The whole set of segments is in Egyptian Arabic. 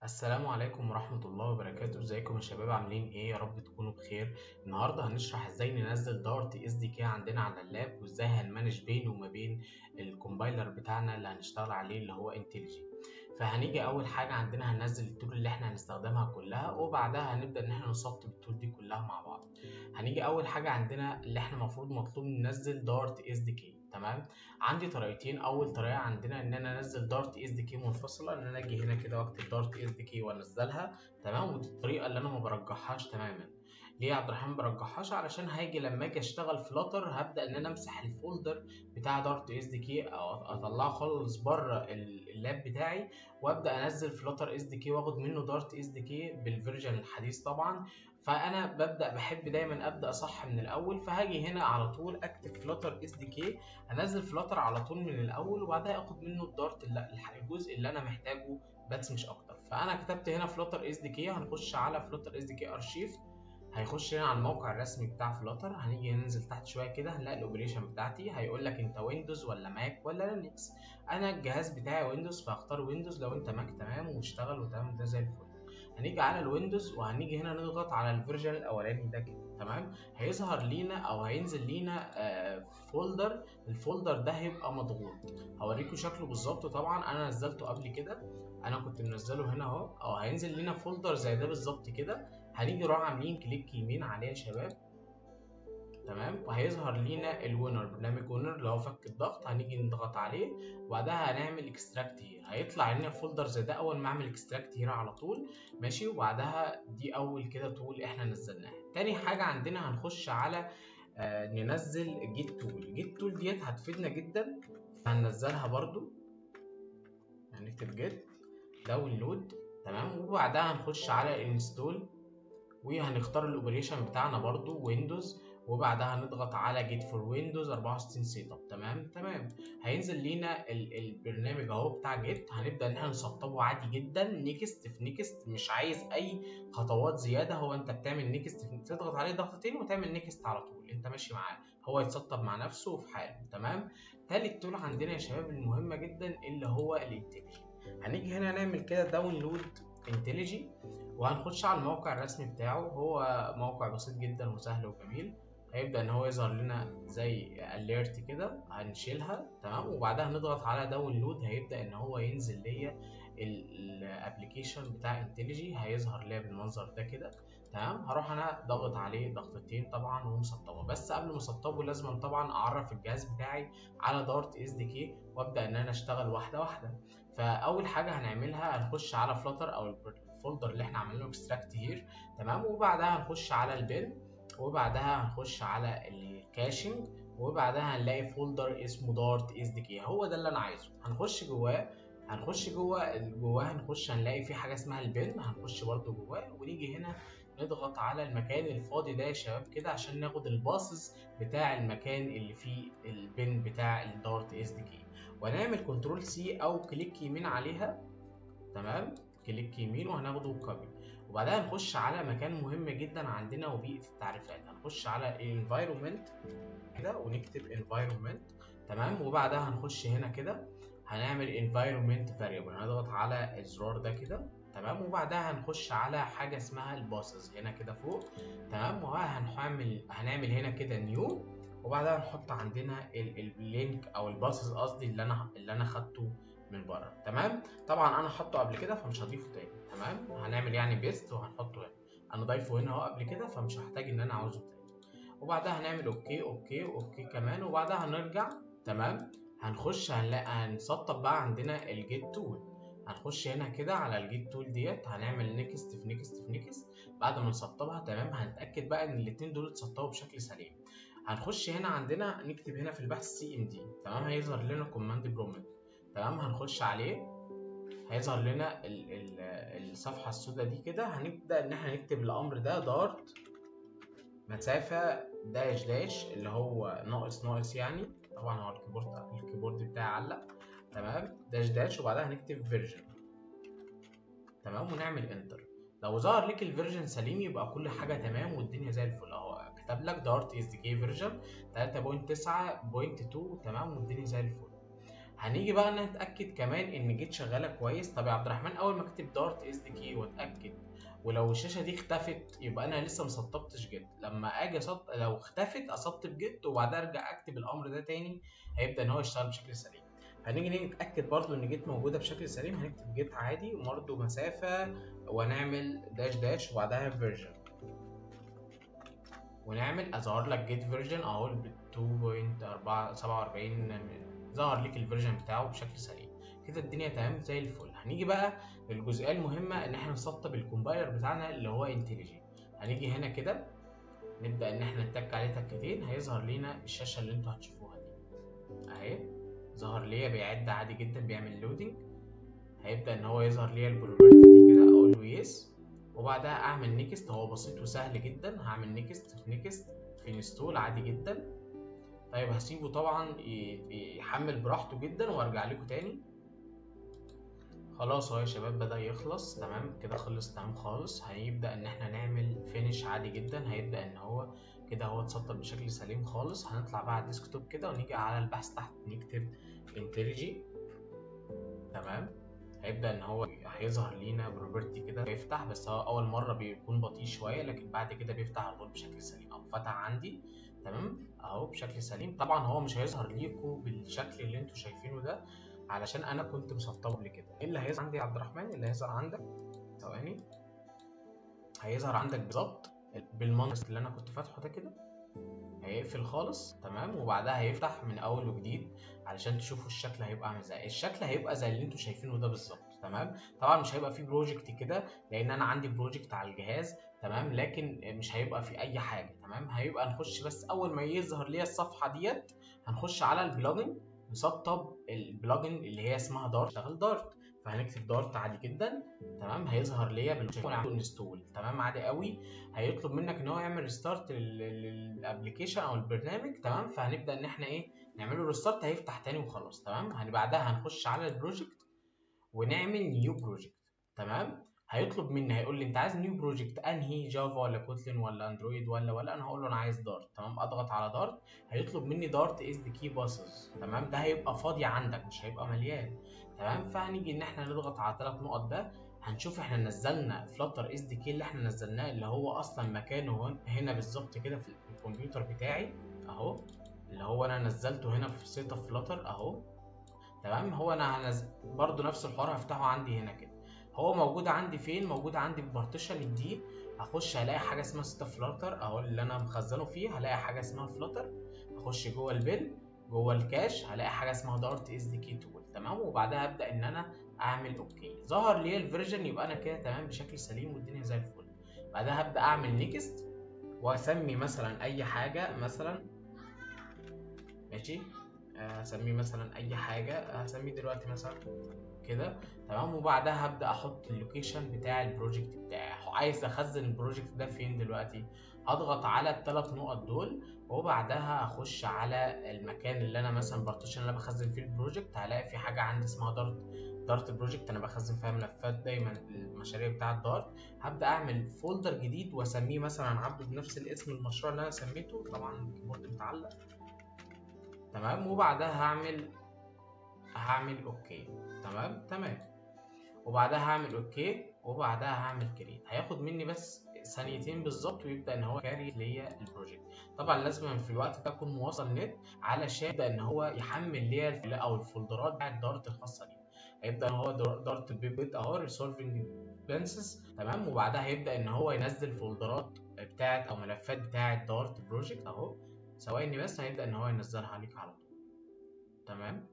السلام عليكم ورحمة الله وبركاته. ازيكم يا شباب؟ عاملين ايه؟ يا رب تكونوا بخير. النهاردة هنشرح ازاي ننزل Dart SDK عندنا على ال lap، وازاي هن manage بينه وما بين ال compiler بتاعنا اللي هنشتغل عليه اللي هو IntelliJ. فهنيجي اول حاجة عندنا هننزل ال tool اللي احنا هنستخدمها كلها، وبعدها هنبدأ ان احنا نسطب ال tool دي كلها مع بعض. هنيجي اول حاجة عندنا اللي احنا المفروض مطلوب ننزل Dart SDK. تمام، عندي طريقتين. اول طريقه عندنا ان انا انزل Dart SDK منفصلة، ان انا اجي هنا كده واكتب Dart SDK وانزلها. تمام، ودي الطريقة اللي انا ما برجحهاش تماما. ليه يا عبد الرحمن ما برجحهاش؟ علشان هاجي لما اجي اشتغل Flutter هبدا ان انا امسح ال folder بتاع Dart SDK او اطلعه خالص بره ال lap بتاعي، وابدا انزل Flutter SDK واخد منه Dart SDK بال version الحديث طبعا. فانا ببدا بحب دايما ابدا صح من الاول، فهاجي هنا على طول اكتب Flutter SDK، انزل Flutter على طول من الاول، وبعدها اخد منه ال Dart الجزء اللي انا محتاجه بس مش اكتر. فانا كتبت هنا Flutter SDK، هنخش على Flutter SDK archive، هيخش هنا على الموقع الرسمي بتاع Flutter. هنيجي ننزل تحت شوية كده هنلاقي ال operation بتاعتي، هيقول لك انت Windows ولا Mac ولا Linux. انا الجهاز بتاعي Windows فهختار Windows، لو انت Mac تمام واشتغل وتمام ده زي الفل. هنيجي على ال Windows وهنيجي هنا نضغط على ال version الاولاني ده كده. تمام، هيظهر لينا او هينزل لينا folder، ال folder ده هيبقى مضغوط، هوريكم شكله بالظبط. طبعا انا نزلته قبل كده، انا كنت منزله هنا اهو. او هينزل لنا folder زي ده بالظبط كده. هنيجي نروح عاملين click يمين عليه يا شباب. تمام، وهيظهر لينا ال WinRAR، برنامج WinRAR اللي هو فك الضغط. هنيجي نضغط عليه وبعدها هنعمل extract here، هيطلع لنا folder زي ده اول ما اعمل extract here على طول. ماشي، وبعدها دي اول كده tool احنا نزلناها. تاني حاجة عندنا هنخش على ننزل git tool. git tool ديت هتفيدنا جدا، فهننزلها برضو. هنكتب git download. تمام، وبعدها هنخش على install وهنختار ال operation بتاعنا برضو Windows، وبعدها هنضغط على Git for Windows 64 setup. تمام تمام، هينزل لينا البرنامج اهو بتاع Git. هنبدا ان احنا نسطبه عادي جدا، next في next، مش عايز اي خطوات زيادة. هو انت بتعمل next، تضغط عليه ضغطتين وتعمل next على طول، انت ماشي معاه، هو يتسطب مع نفسه وفي حاله. تمام، تالت tool عندنا يا شباب المهمة جدا اللي هو ال IntelliJ. هنيجي هنا نعمل كده download IntelliJ، وهنخش على الموقع الرسمي بتاعه. هو موقع بسيط جدا وسهل وجميل. هيبدأ ان هو يظهر لنا زي alert كده، هنشيلها. تمام، وبعدها نضغط على download، هيبدأ ان هو ينزل ليا ال application بتاع IntelliJ، هيظهر ليا بالمنظر ده كده. تمام، هروح انا ضغط عليه ضغطتين طبعا ومسطبه. بس قبل ما اسطبه لازم طبعا اعرف الجهاز بتاعي على Dart SDK وابدا ان انا اشتغل واحدة واحدة. فاول حاجة هنعملها هنخش على Flutter او ال folder اللي احنا عملناه extract here. تمام، وبعدها هنخش على ال bin، وبعدها هنخش على ال caching، وبعدها هنلاقي folder اسمه Dart SDK، هو ده اللي انا عايزه. هنخش جواه، هنخش جواه هنخش هنلاقي في حاجة اسمها ال bin، هنخش برده جواه، ونيجي هنا نضغط على المكان الفاضي ده يا شباب كده عشان ناخد ال paths بتاع المكان اللي فيه ال bin بتاع ال Dart SDK، وهنعمل control C او click يمين عليها. تمام، click يمين وهناخده copy، وبعدها نخش على مكان مهم جدا عندنا وبيئة التعريفات. هنخش على environment كده ونكتب environment. تمام، وبعدها هنخش هنا كده هنعمل environment variable، هنضغط على الزرار ده كده. تمام، وبعدها هنخش على حاجة اسمها ال paths هنا كده فوق. تمام، وهنعمل هنا كده new، وبعدها نحط عندنا ال link او ال paths قصدي اللي انا خدته من بره. تمام، طبعا انا حاطه قبل كده فمش هضيفه تاني. تمام، هنعمل يعني paste وهنحطه هنا، انا ضايفه هنا اهو قبل كده فمش هحتاج ان انا عاوزه تاني. وبعدها هنعمل okay okay okay كمان، وبعدها هنرجع. تمام، هنخش هنلاقي هنسطب بقى عندنا ال git tool. هنخش هنا كده على ال git tool ديت، هنعمل next في next في next. بعد ما نسطبها تمام، هنتاكد بقى ان الاتنين دول اتسطبوا بشكل سليم. هنخش هنا عندنا نكتب هنا في البحث CMD. تمام، هيظهر لنا command prompt. تمام، هنخش عليه، هيظهر لنا الصفحة السوداء دي كده. هنبدا ان احنا نكتب الامر ده Dart مسافة dash dash اللي هو ناقص ناقص يعني، طبعا هو ال keyboard بتاعي علق. تمام، dash dash وبعدها هنكتب version. تمام، ونعمل enter. لو ظهر لك ال version سليم يبقى كل حاجة تمام والدنيا زي الفل. اهو كتب لك Dart SDK version 3.9.2. تمام، والدنيا زي الفل. هنيجي بقى نتاكد كمان ان Git شغالة كويس. طب يا عبد الرحمن اول ما اكتب Dart SDK واتاكد، ولو الشاشة دي اختفت يبقى انا لسه مسطبتش Git. لما اجي لو اختفت اسطب Git وبعدها ارجع اكتب الامر ده تاني، هيبدا ان هو يشتغل بشكل سليم. هنيجي نتاكد برضو ان Git موجودة بشكل سليم، هنكتب Git عادي وبرضو مسافة ونعمل dash dash وبعدها version، ونعمل اظهر لك Git version اهو 2.447، ظهر لك ال version بتاعه بشكل سليم كده، الدنيا تمام زي الفل. هنيجي بقى للجزئيه المهمة ان احنا نسطب ال compiler بتاعنا اللي هو IntelliJ. هنيجي هنا كده نبدا ان احنا نتك عليه تكتين، هيظهر لينا الشاشة اللي انتوا هتشوفوها دي اهي. ظهر ليا بيعد عادي جدا، بيعمل loading، هيبدا ان هو يظهر ليا ال property دي كده، اقول له yes وبعدها اعمل next. هو بسيط وسهل جدا، هعمل next في next في install عادي جدا. طيب هسيبه طبعا يحمل براحته جدا وارجع لكم تاني. خلاص اهو يا شباب بدأ يخلص، تمام كده خلص تمام خالص. هيبدأ ان احنا نعمل finish عادي جدا، هيبدأ ان هو كده هو اتسطب بشكل سليم خالص. هنطلع بقى على ال desktop كده ونيجي على البحث تحت نكتب IntelliJ، تمام. هيبدأ ان هو هيظهر لينا property كده، هيفتح، بس هو اول مرة بيكون بطيء شوية، لكن بعد كده بيفتح على طول بشكل سليم. او فتح عندي تمام اهو بشكل سليم. طبعا هو مش هيظهر ليكم بالشكل اللي انتوا شايفينه ده علشان انا كنت مسطبه قبل كده. ايه اللي هيظهر عندي يا عبد الرحمن؟ اللي هيظهر عندك ثواني، هيظهر عندك بالظبط بالمنظر اللي انا كنت فاتحة ده كده، هيقفل خالص تمام، وبعدها هيفتح من اول وجديد علشان تشوفوا الشكل هيبقى عامل ازاي. الشكل هيبقى زي اللي انتوا شايفينه ده بالظبط تمام. طبعا مش هيبقى فيه project كده لان انا عندي project على الجهاز تمام، لكن مش هيبقى فيه اي حاجة تمام. هيبقى نخش بس اول ما يظهر ليا الصفحة ديت هنخش على ال plugin، نسطب ال plugin اللي هي اسمها Dart، اشتغل Dart، فهنكتب Dart عادي جدا تمام. هيظهر ليا بال install تمام عادي قوي. هيطلب منك ان هو يعمل restart لل application او البرنامج تمام، فهنبدا ان احنا ايه نعمله restart، هيفتح تاني وخلاص تمام. بعدها هنخش على ال project ونعمل new project تمام. هيطلب مني، هيقول لي انت عايز new project انهي، Java ولا Kotlin ولا Android ولا انا هقول له انا عايز Dart تمام. اضغط على Dart، هيطلب مني Dart SDK paths تمام. ده هيبقى فاضي عندك مش هيبقى مليان تمام. فهنيجي ان احنا نضغط على 3 نقط ده، هنشوف احنا نزلنا Flutter SDK اللي احنا نزلناه اللي هو اصلا مكانه هنا بالظبط كده في الكمبيوتر بتاعي اهو، اللي هو انا نزلته هنا في setup Flutter اهو تمام. هو انا برضو نفس الحوار هفتحه عندي هنا كده، هو موجود عندي فين؟ موجود عندي في partition ال D. هخش هلاقي حاجة اسمها setup Flutter اهو اللي انا مخزنة فيه، هلاقي حاجة اسمها Flutter، هخش جوه ال bin جوه ال cache هلاقي حاجة اسمها Dart SDK tool تمام. وبعدها ابدا ان انا اعمل okay، ظهر لي ال version يبقى انا كده تمام بشكل سليم والدنيا زي الفل. بعدها هبدا اعمل next واسمي مثلا اي حاجة مثلا، ماشي، هسميه مثلا اي حاجة، هسميه دلوقتي مثلا كده تمام. وبعدها هبدا احط ال location بتاع ال project بتاعي، عايز اخزن ال project ده فين دلوقتي. هضغط على ال3 نقط دول وبعدها هخش على المكان اللي انا مثلا partition اللي انا بخزن فيه ال project. هلاقي في حاجة عندي اسمها Dart project، انا بخزن فيها ملفات دايما المشاريع بتاعه Dart. هبدا اعمل folder جديد واسميه مثلا عبده بنفس الاسم المشروع اللي انا سميته، طبعا ال keyboard متعلق تمام. وبعدها هعمل okay تمام تمام، وبعدها هعمل okay، وبعدها هعمل create. هياخد مني بس ثانيتين بالظبط ويبدا ان هو create ليا ال project. طبعا لازم في الوقت ده اكون موصل نت علشان يبدا ان هو يحمل ليا او الفولدرات بتاعت Dart الخاصة بيه. هيبدا ان هو Dart بيبت اهو resolving dependencies تمام. وبعدها هيبدا ان هو ينزل فولدرات بتاعت او ملفات بتاعت Dart project اهو، ثواني بس هيبدا ان هو ينزلها عليك على طول تمام.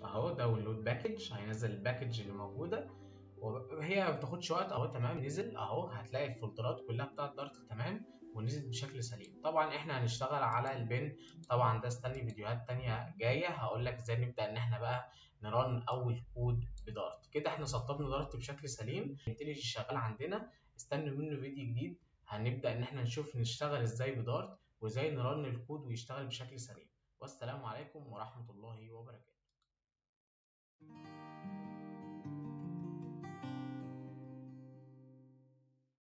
اهو download package، هينزل ال package اللي موجودة وهي ما بتاخدش وقت اهو تمام. نزل اهو، هتلاقي الفولدرات كلها بتاعت Dart تمام ونزلت بشكل سليم. طبعا احنا هنشتغل على ال bin، طبعا ده استني فيديوهات تانية جاية هقول لك ازاي نبدا ان احنا بقى ن run اول كود ب Dart. كده احنا سطبنا Dart بشكل سليم، IntelliJ شغال عندنا. استنوا منه فيديو جديد هنبدا ان احنا نشوف نشتغل ازاي ب Dart وازاي ن run الكود ويشتغل بشكل سليم. والسلام عليكم ورحمة الله وبركاته.